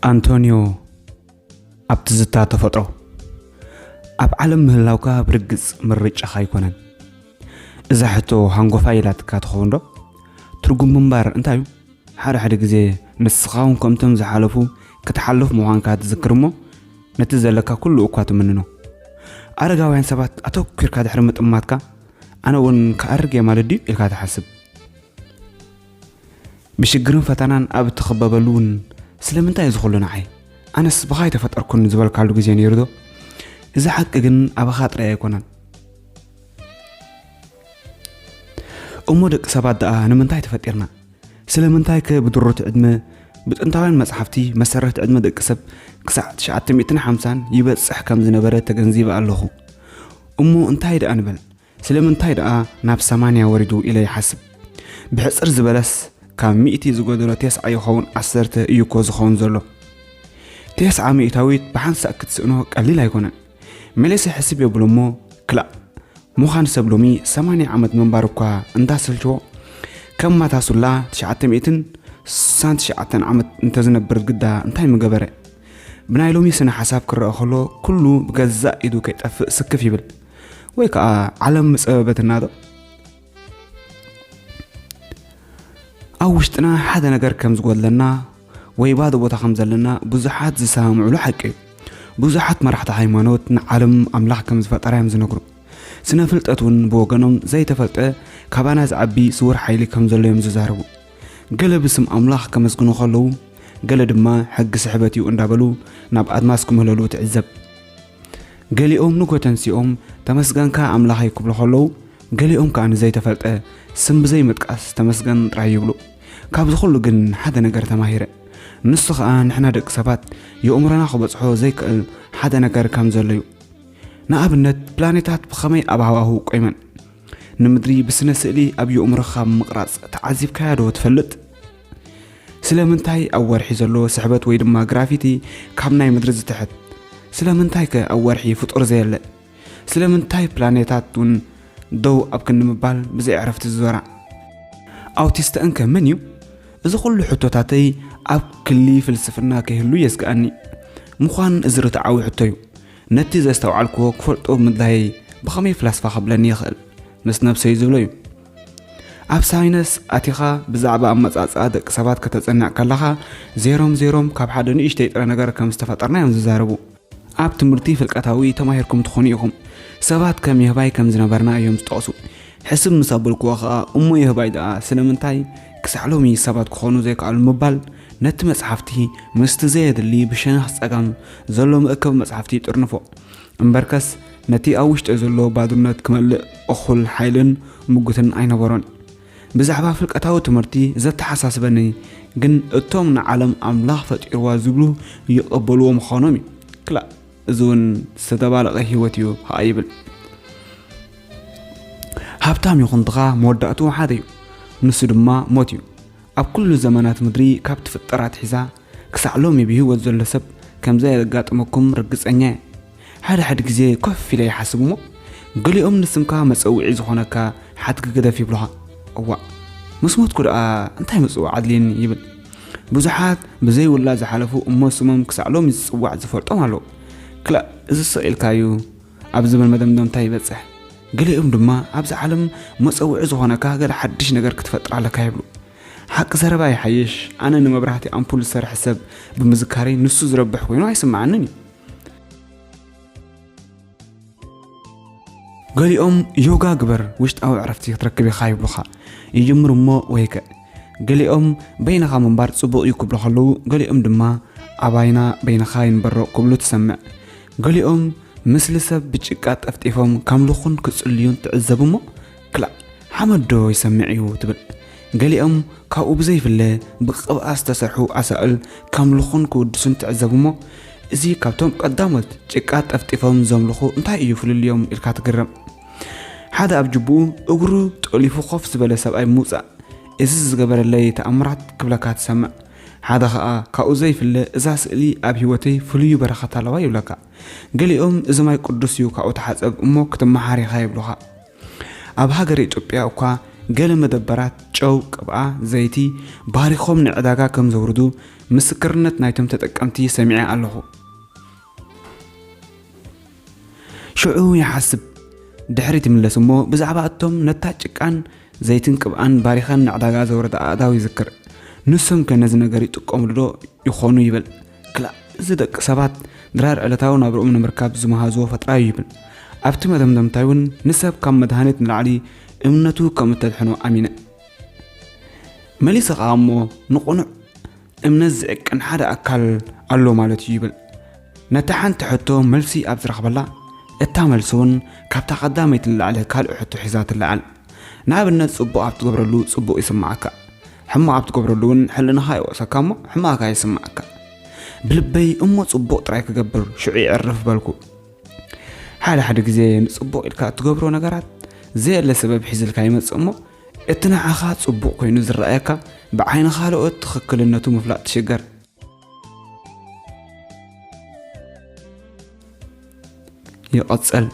ኣንቶንዮ፣ ኣብ ትዝታ ተፈጥሮ ኣብ ዓለም ምህላውካ ብርግጽ ምርጫኻ ኣይኮነን። እዛ ሕቶ ሃንጎፋይ ኢላትካ ትኸውን ዶ? ትርጉም ምንባር እንታይ እዩ? ሓደ ሓደ ግዜ ንስኻ እውን ከምቶም ዝሓለፉ ክትሓልፍ ምዃንካ ትዝክር እሞ ነቲ ዘለካ ኩሉ እኳ ትምንኖ። ኣረጋውያን ሰባት ኣተኲርካ ድሕሪ ምጥማትካ ኣነ እውን ክኣርግ እየ ማለት ድዩ ኢልካ ትሓስብ። ብሽግርን ፈተናን ኣብ እትኽበበሉ እውን ስለምንታይ እዚ ኩሉ ንዓይ? ኣነስ ብኻ ኣይተፈጠርኩን ዝበልካሉ ግዜ ነይሩ ዶ? እዚ ሓቂ ግን ኣባኻ ጥራይ ኣይኮነን። እሞ ደቂ ሰባት ደኣ ንምንታይ ተፈጢርና? ስለምንታይ ከ ብድሩት ዕድመ ብጥንታውያን መጽሓፍቲ መሰረት ዕድመ ደቂ ሰብ ክሳዕ ትሽዓተ ሚእትን ሓምሳን ይበጽሕ ከም ዝነበረ ተገንዚበ ኣለኹ። እሞ እንታይ ደኣ ንበል? ስለምንታይ ደኣ ናብ ሰማንያ ወሪዱ ኢለ ይሓስብ። ብሕጽር ዝበለስ ካብ ሚእቲ ዝጎደሎ ቴስዓ ይኸውን ዓሰርተ እዩ እኮ ዝኸውን ዘሎ። ቴስዓ ሚእታዊት ብሓንሳእ ክትስእኖ ቀሊል ኣይኮነን። መሊሰ ሕስብ የብሎ እሞ ክላእ ምዃን ሰብ ሎሚ ሰማንያ ዓመት ምንባር እኳ እንዳሰልችዎ ከም ማታሱላ ትሽዓተ ሚእትን ስሳን ትሽዓተን ዓመት እንተዝነብር ግዳ እንታይ ምገበረ? ብናይ ሎሚ ስነ ሓሳብ ክረአ ከሎ ኩሉ ብገዛእ ኢዱ ከይጠፍእ ስክፍ ይብል። ወይ ከዓ ዓለም ምጸበበትና ዶ? ኣብ ውሽጥና ሓደ ነገር ከም ዝጎድለና ወይ ባዶ ቦታ ከም ዘለና ብዙሓት ዝሰማምዑሉ ሓቂ እዩ። ብዙሓት መራሕቲ ሃይማኖት ንዓለም ኣምላኽ ከም ዝፈጠራ እዮም ዝነግሩ። ስነ ፍልጠት እውን ብወገኖም ዘይተፈልጠ ካባና ዝዓቢ ስውር ሓይሊ ከም ዘሎ እዮም ዝዛረቡ። ገለ ብስም ኣምላኽ ከመስግኑ ከለዉ፣ ገለ ድማ ሕጊ ስሕበት እዩ እንዳበሉ ናብ ኣድማስ ክምህለሉ ትዕዘብ። ገሊኦም ንጎ ተንሲኦም ተመስገንካ ኣምላኸይ ክብሉ ከለዉ፣ ገሊኦም ከኣ ንዘይተፈልጠ ስም ብዘይ ምጥቃስ ተመስገን ጥራይ ይብሉ። ካብዚ ኩሉ ግን ሓደ ነገር ተማሂረ። ንሱ ከኣ ንሕና ደቂ ሰባት የእምሮና ክበጽሖ ዘይክእል ሓደ ነገር ከም ዘሎ እዩ። ንኣብነት ፕላኔታት ብኸመይ ኣብ ሃዋህው ቆይመን ንምድሪ ብስነ ስእሊ ኣብ የእምሮኻ ብምቕራጽ ተዓዚብካያ ዶ ትፈልጥ? ስለምንታይ ኣብ ወርሒ ዘሎ ስሕበት ወይ ድማ ግራቪቲ ካብ ናይ ምድሪ ዝትሕት? ስለምንታይ ከ ኣብ ወርሒ ፍጡር ዘየለ? ስለምንታይ ፕላኔታት እውን ደው ኣብ ክንዲ ምባል ብዘይ ዕረፍቲ ዝዞራ? ኣውቲስተእን ከ መን እዩ? እዚ ኩሉ ሕቶታተይ ኣብ ክሊ ፍልስፍና ከይህሉ የስግኣኒ። ምዃን እዚ ርትዓዊ ሕቶ እዩ። ነቲ ዘስተውዓልክዎ ክፈልጦ ምድላየይ ብኸመይ ፍላስፋ ከብለኒ ይኽእል? ምስ ነብሰይ ዝብሎ እዩ። ኣብ ሳይነስ ኣቲኻ ብዛዕባ ኣመጻጽኣ ደቂ ሰባት ከተጸንዕ ከለኻ ዜሮም ዜሮም ካብ ሓደ ንእሽተይ ጥረ ነገር ከም ዝተፈጠርና እዮም ዝዛረቡ። ኣብ ትምህርቲ ፍልቀታዊ ተማሂርኩም ትኾኑ ኢኹም። ሰባት ከም የህባይ ከም ዝነበርና እዮም ዝጠቕሱ። ሕስብ ምስ ኣበልክዎ ኸኣ እሞ የህባይ ደኣ ስለምንታይ ክሳዕ ሎሚ ሰባት ክኾኑ ዘይከኣሉ ምባል ነቲ መጽሓፍቲ ምስቲ ዘየድሊ ብሸነኽ ጸጋም ዘሎ መእከቢ መጽሓፍቲ ይጥርንፎ። እምበርከስ ነቲ ኣብ ውሽጠይ ዘሎ ባዶነት ክመልእ እኹል ሓይልን ምጉትን ኣይነበሮን። ብዛዕባ ፍልቀታዊ ትምህርቲ ዘተሓሳስበኒ ግን እቶም ንዓለም ኣምላኽ ፈጢርዋ ዝብሉ ይቐበልዎ ምዃኖም እዩ። ክላእ እዚ እውን ዝተደባለቐ ህይወት እዩ ኸኣ ይብል። ሃብታም ይኹን ድኻ መወዳእትኡ ሓደ እዩ። ንሱ ድማ ሞት እዩ። ኣብ ኩሉ ዘመናት ምድሪ ካብ ትፍጠር ኣትሒዛ ክሳዕ ሎሚ ብህይወት ዘሎ ሰብ ከምዚ የጋጥመኩም ርግጸኛ እየ። ሓደ ሓደ ግዜ ኮፍ ኢለ ይሓስብ እሞ ገሊኦም ንስምካ መጸውዒ ዝኾነካ ሓድጊ ግደፍ ይብሉኻ። እዋእ ምስ ሞትኩ ደኣ እንታይ ምጽዋዕ ኣድልየኒ ይብል። ብዙሓት ብዘይ ውላድ ዝሓለፉ እሞ ስሞም ክሳዕ ሎሚ ዝጽዋዕ ዝፈልጦም ኣለዉ። ክላእ እዚ ስቕ ኢልካ እዩ ኣብ ዝብል መደምደምታ ይበጽሕ። ገሊኦም ድማ ኣብዚ ዓለም መጸውዒ ዝኾነካ ገለ ሓድሽ ነገር ክትፈጥር ኣለካ ይብሉ። ሓቂ ዘረባ ይሓይሽ፣ ኣነ ንመብራህቲ ኣምፑል ዝሰርሕ ሰብ ብምዝካረይ ንሱ ዝረብሕ ኮይኑ ኣይስምዓንን እዩ። ገሊኦም ዮጋ ግበር ውሽጣዊ ዕረፍቲ ክትረክብ ኢኻ ይብሉኻ። ይጅምር እሞ ወይከ። ገሊኦም በይንኻ ምንባር ጽቡቕ እዩ ክብሉ ከለዉ፣ ገሊኦም ድማ ኣባይና በይንኻ ይንበሮ ክብሉ ትሰምዕ። ገሊኦም ምስሊ ሰብ ብጭቃ ጠፍጢፎም ከምልኹን ክጽልዩን ትዕዘብ እሞ፣ ክላእ ሓመድ ዶ ይሰምዕ እዩ ትብል። ገሊኦም ካብኡ ብዘይፍለ ብቕብኣ ዝተሰርሑ ኣሳእል ከምልኹን ክውድሱን ትዕዘብ እሞ፣ እዚ ካብቶም ቀዳሞት ጭቃ ጠፍጢፎም ዘምልኹ እንታይ እዩ ፍልልዮም ኢልካ ትግረም። ሓደ ኣብ ጅቡኡ እግሩ ጠሊፉ ኮፍ ዝበለ ሰብኣይ ምውጻእ፣ እዚ ዝገበረለይ ተኣምራት ክብለካ ትሰምዕ። ሓደ ኸኣ ካብኡ ዘይፍለ እዛ ስእሊ ኣብ ህይወተይ ፍሉይ በረኸት ኣለዋ ይብለካ። ገሊኦም እዚ ማይ ቅዱስ እዩ ካብኡ ተሓጸብ እሞ ክትመሓር ኢኻ ይብሉኻ። ኣብ ሃገረ ኢትዮጵያ እኳ ገለ መደበራት ጨው፣ ቅብኣ፣ ዘይቲ ባሪኾም ንዕዳጋ ከም ዘውርዱ ምስክርነት ናይቶም ተጠቀምቲ ሰሚዐ ኣለኹ። ሽዑ ይሓስብ፣ ድሕሪት ይምለስ እሞ ብዛዕባ እቶም ነታ ጭቃን ዘይትን ቅብኣን ባሪኸን ንዕዳጋ ዘውረዳ ኣእዳው ይዝክር። ንሶም ከ ነዚ ነገር ይጥቀምሉ ዶ ይኾኑ ይብል። ክላእ፣ እዚ ደቂ ሰባት ድራር ዕለታዊ ናብርኦም ንምርካብ ዝመሃዝዎ ፈጠራ እዩ ይብል። ኣብቲ መደምደምታይ እውን ንሰብ ካብ መድሃኒት ንላዕሊ እምነቱ ከም እተድሕኖ ኣሚነ። መሊሰ ኸኣ እሞ ንቕኑዕ እምነት ዝዕቅን ሓደ ኣካል ኣሎ ማለት እዩ ይብል። ነታ ሓንቲ ሕቶ መልሲ ኣብ ዝረኽበላ፣ እታ መልሲ እውን ካብታ ቀዳመይቲ ንላዕሊ ካልእ ሕቶ ሒዛ ትለዓል። ንኣብነት፣ ጽቡቕ ኣብ ትገብረሉ ጽቡቕ ይስምዓካ፣ ሕማቕ ኣብ ትገብረሉ እውን ሕልናኻ ይወቕሰካ እሞ ሕማቕካ ይስምዓካ። ብልበይ እሞ ጽቡቕ ጥራይ ክገብር ሽዑ የዕርፍ በልኩ። ሓደ ሓደ ግዜ ንጽቡቕ ኢልካ እትገብሮ ነገራት ዘየለ ሰበብ ሒዝልካ ይመጽእ እሞ፣ እቲ ንዓኻ ጽቡቕ ኮይኑ ዝረኣየካ ብዓይኒ ካልኦት ትኽክልነቱ ምፍላጥ ትሽገር። ይቐጽል።